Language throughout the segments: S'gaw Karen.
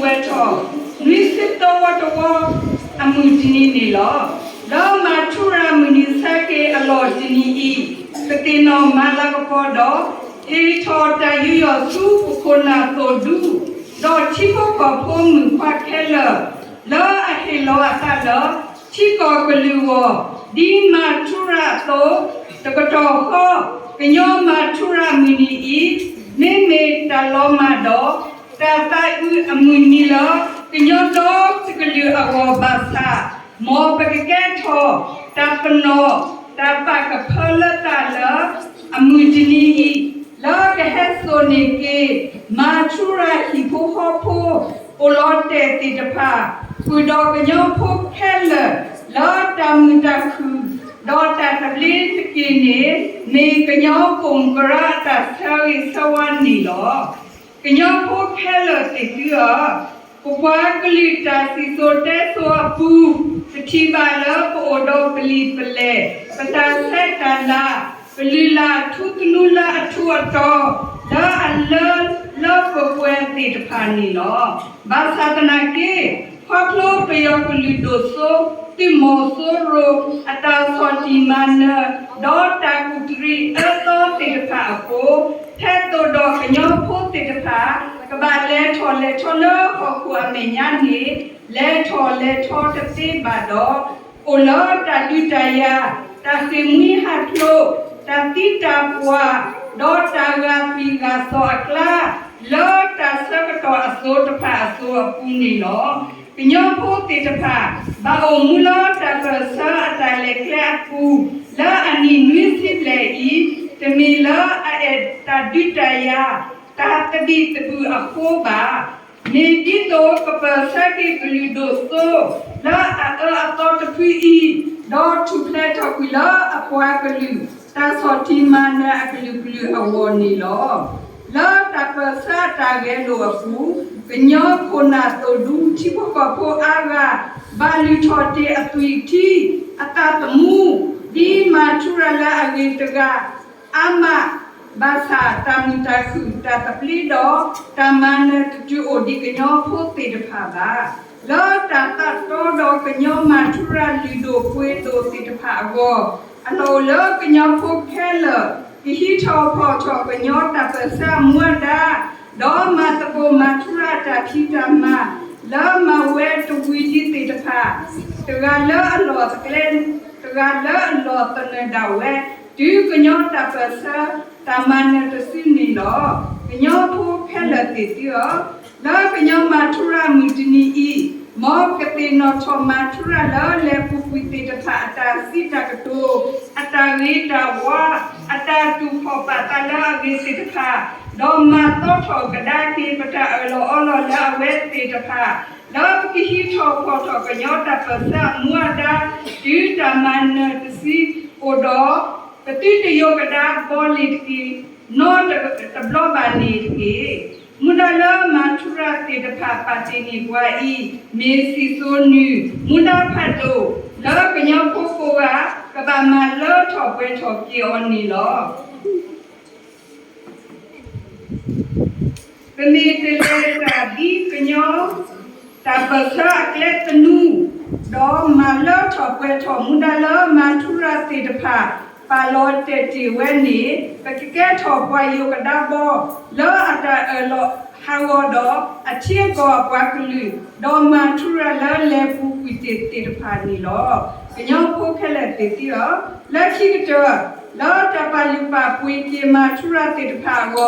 ဝဲထီၣ် နွံဆံသၢဝီတဝီ အမုၢ်တနံၤန့ၣ်လီၤ. လၢမၤထူရၤမုၢ်နံၤဆၢက့ၤအလီၢ်တနံၤအံၤ, ပသ့ၣ်နီၣ်မၤလၤကပီၤဒီး ဟ့ၣ်ထီၣ်တၢ်ယူးယီၣ်ဆူပခိၣ်နၢ်သိၣ်ဒူ ဒီးထံဖိကီၢ်ဖိမုၣ်ခွါခဲလၢာ် လၢအဟ့ၣ်လီၤအသးလၢ ထံကီၢ်ကလုာ်အဂီၢ် ဒ်မၤထူရၤအသိး, တကတီၢ်ဃီ ကညီမၤထူရၤမုၢ်နံၤအံၤ မ့မ့ၢ်တၢ်လီၤမၢ်ဒီး တၢ်သးအုးအမုၢ်နံၤလၢ ကညီဒီတကလုာ်အဂီၢ်ဘၣ်ဆၣ်, မ်ပကကဲထီၣ် တၢ်ပနီၣ် တၢ်ပာ်ကဖၢလၢသးလၢ အမုၢ်တနံၤအံၤ လၢကဟဲစိာ်န့ၢ်က့ၤ မၤထူရၤဟံၣ်ဖိဃီဖိ အိၣ်လီၤတဲာ်သ့ၣ်တဖၣ် ဃုာ်ဒီးကညီဖိခဲလၢာ် လၢတၢ်မုာ်တၢ်ခုၣ် ဒီးတၢ်သဘျ့တက့ၢ်န့ၣ် မ့ၢ်ကညီကိၣ်ကရၢအတၢ်ဆၢဂ့ၤဆၢဝါန့ၣ်လီၤ. ကညီဖိခဲလၢာ်သ့ၣ်သုဧၢ, ပပှၤကလုာ်တၢ်စံၣ်စိၤတဲစိၤအပူၤ, ပထံၣ်ဘၣ်လၢပအိၣ်ဒီးပလံာ်ပလဲၢ်, ပတၢ်ဆဲးတၢ်လၤ, ပလုၢ်လၢ်အထူသနူလၢအထူအတီၤ လၢအလၢလၢပှဲၤပှဲၤသ့ၣ်တဖၣ်န့ၣ်လီၤ. ဘၣ်ဆၣ်သနာ်က့ ခီဖျိပယီၤကလုာ်ဒိၣ်စိ သုးမီၤစိရိၤ အတၢ်ဆီၣ်တံၢ်မၤနၢၤ ဒီးတၢ်ကူၣ်တရံးအၢသီသ့ၣ်တဖၣ်အဃိ, ထဲသိးဒီးကညီဖိသ့ၣ်တဖၣ် ကဘၣ်လဲၤထီၣ်လဲၤထီလၢဟီၣ်ခိၣ်အမဲာ်ညါန့ၣ် လဲၤထီၣ်လဲၤထီတသ့ဘၣ်ဒီး အိၣ်လၢတၢ်ဒုးတၢ်ယၤ, တၢ်ဃ့ၢ်မှံဟးဖျိး, တၢ်သံတၢ်ပှၢ်, ဒီးတၢ်ဂာ်ပျံၤဂာ်သီအကျါ လၢတၢ်ဆၢကတီၢ်အစိၤတဖၣ်အစိၤအပူၤန့ၣ်လီၤ. ကညီဖိသ့ၣ်တဖၣ် ဘၣ်အိၣ်မူလၢတၢ်ပၢၢ်ဆၢအတၢ်လဲၤကျဲအပူၤ လၢအနံၣ်နွံဆံဘျဲၣ်အံၤ တမ့ၢ်လၢအအဲၣ်တၢ်ဒုးတၢ်ယၤ, တၢ်သဘံၣ်သဘုၣ်အဃိဘၣ်. မ့ၢ်ဒ်သိးကပၢၢ်ဆၢက့ၤကလုာ်ဒိၣ်စိ လၢအအၢအသီတဖုအံၤ, ဒီးထူၣ်ဖျဲးထီၣ်ကွံာ်လၢအပှၤကလုာ် တၢ်ဆီၣ်တံၢ်မၤနၢၤအကလုာ်ကလုာ်အဂီၢ်န့ၣ်လီၤ. လၢတၢ်ပၢၢ်ဆၢအတၢ်ဂဲၤလိာ်အပူၤ, ကညီခိၣ်နၢ်သိၣ်ဒူထံဖိကီၢ်ဖိအါဂၤ ဘၣ်လုၢ်ထီၣ်တ့ၢ်အသွံၣ်ထံ, အသးသမူ, ဒ်မၤထူရၤလၢအဂ့ၤတဂၤ အါမး, ဘၣ်ဆၣ်တၢ်မုာ်တၢ်ခုၣ် တၢ်သဘျ့ဒီး တၢ်မၤနၢၤတတုၤအိၣ်ဒံးကညီဖိသ့ၣ်တဖၣ်ဘၣ်. လၢတၢ်သးတီဒီးကညီမၤထူရၤလုၢ်ဒိၣ်ပှ့ၤဒိၣ်သ့ၣ်တဖၣ်အဂီၢ်, အလီၢ်အိၣ်လၢကညီဖိခဲလၢာ် ကဟံးထီၣ်ဖီၣ်ထီၣ်ကညီတၢ်ပၢၢ်ဆၢအမူအဒါ, ဒီးမၤသကိးမၤထူရၤတၢ်ဖံးတၢ်မၤ လၢမၤဝဲတဝံၤဒံးသ့ၣ်တဖၣ်, တဂၤလၢအလီၢ်သကျဲ, တဂၤလၢအလီၢ်သနၢၣ်ဒၣ်ဝဲ, တုၤကညီတၢ်ပၢၢ်ဆၢ တၢ်မၤနၢၤတစုန့ၣ်လီၤ. ကညီဖိခဲလၢာ်သ့ၣ်သုဧၢ, လၢကညီမၤထူရၤမုၢ်တနံၤအံၤ, မ်ပကသ့ၣ်နီၣ်ထီၣ်မၤထူရၤလၢလဲၤပူၤကွံာ်သ့ၣ်တဖၣ်အတၢ်စံးတၢ်ကတိၤ, အတၢ်ဂ့ၤတၢ်ဝါ, အတၢ်တူၢ်ဖှီၣ်ပာ်သးလၢအဂ့ၤသ့ၣ်တဖၣ်, ဒီးမၤသီထီၣ်ကဒါက့ၤပတၢ်အၢၣ်လီၤအီလီၤလၢအဝဲသ့ၣ်တဖၣ်, လၢပကဟံးထီၣ်ဖီၣ်ထီၣ်ကညီတၢ်ပၢၢ်ဆၢအမူအဒါ, တုၤတၢ်မၤနၢၤတစုအိၣ်ဒီး ပသုတယိးကဒါဘီလ့ၤတက့ၢ်, နီတဘျီဘၣ်န့ၣ်တက့ၢ်. မူဒါလၢမၤထူရၤသ့ၣ်တဖၣ်ပာ်တ့ၢ်န့ၢ်ပှၤအံၤ မ့ၢ်စံၣ်စိၤနုာ် မူဒါဖးဒိၣ် လၢကညီဖိကိးဂၤ ကဘၣ်မၤလၢထီၣ်ပှဲၤထီၣ်က့ၤအီၤန့ၣ်လီၤ. ပမ့ၢ်တလဲၤတၢ်ဒ်ကညီ တၢ်ပၢၢ်ဆၢအကျဲသနူ, ဒီးမၤလၢထီၣ်ပှဲၤထီၣ်မူဒါလၢမၤထူရၤသ့ၣ်တဖၣ် ပာ်လီၤတဲာ်တ့ၢ်ဝဲန့ၣ် ပကကဲထီၣ်ပှၤယိးကဒါဘီ လၢအတၢ်အၢၣ်လီၤဟးဂီၤဒီး အထံအကီၢ်အပှၤကလုာ်, ဒီးမၤထူရၤလၢလဲၤပူၤကွံာ်သ့ၣ်တဖၣ်န့ၣ်လီၤ. ကညီဖိခဲလၢာ်သ့ၣ်သုဧၢ, လၢခံကတၢၢ် လၢတၢ်ပာ်လုၢ်ပာ်ပှ့ၤက့ၤမၤထူရၤသ့ၣ်တဖၣ်အဂီၢ်,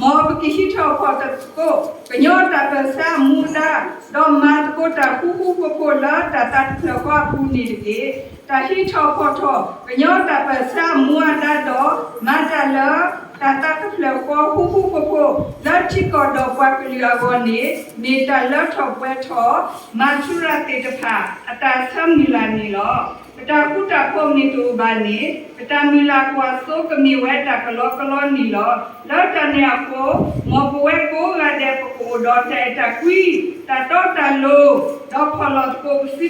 မ်ပကဟံးထီၣ်ဖီၣ်ထီၣ်သကိး ကညီတၢ်ပၢၢ်ဆၢအမူအဒါ, ဒီးမၤသကိးတၢ်ဃူဃူဖိးဖိးလၢတၢ်သးတဖျၢၣ်ဃီအပူၤန့ၣ်တက့ၢ်. တၢ်ဟံးထီၣ်ဖီၣ်ထီၣ် ကညီတၢ်ပၢၢ်ဆၢအမူအဒါဒီး မၤတၢ်လၢ တၢ်သးတဖျၢၣ်ဃီဃူဃူဖိးဖိး လၢထံကီၢ်ဒီးပှၤကလုာ်အဂီၢ်န့ၣ် မ့ၢ်တၢ်လၢထီၣ်ပှဲၤထီၣ် မၤထူရၤသ့ၣ်တဖၣ် အတၢ်ဆၢမုၢ်လၢ်န့ၣ်လီၤ. ပတၢ်ဃူတၢ်ဖိးမ့ၢ်တအိၣ်ဘၣ်န့ၣ် ပတၢ်မုၢ်လၢ်ကွၢ်စိကမ့ၢ်ဝဲတၢ်ကလီကလီန့ၣ်လီၤ. လၢတၢ်န့ၣ်အဃိ, မ်ပဝဲကိးဂၤဒဲး ပကအိၣ်ဒီးတၢ်အဲၣ်တၢ်ကွံ, တၢ်တီတၢ်လိၤ, ဒီးဖီၣ်လီၤသကိးပစု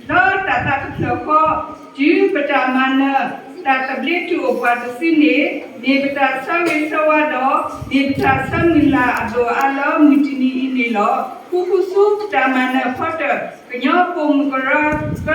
လၢတၢ်သးတဖျၢၣ်ဃီ, တုၤပတၢ်မၤနၢၤ တၢ်သဘျ့တုၤအိၣ်ပှၤတစုန့ၣ် မ့ၢ်ပတၢ်ဆၢဂ့ၤဆၢဝါဒီး မ့ၢ်ပတၢ်ဆၢမုၢ်လၢ်အဒိၣ်အါလၢမုၢ်တနံၤအံၤ န့ၣ်လီၤ. ဃူဃူဆူတၢ်မၤနၢၤဖီတၢၣ် ကညီပိာ်မုၣ်ကရၢ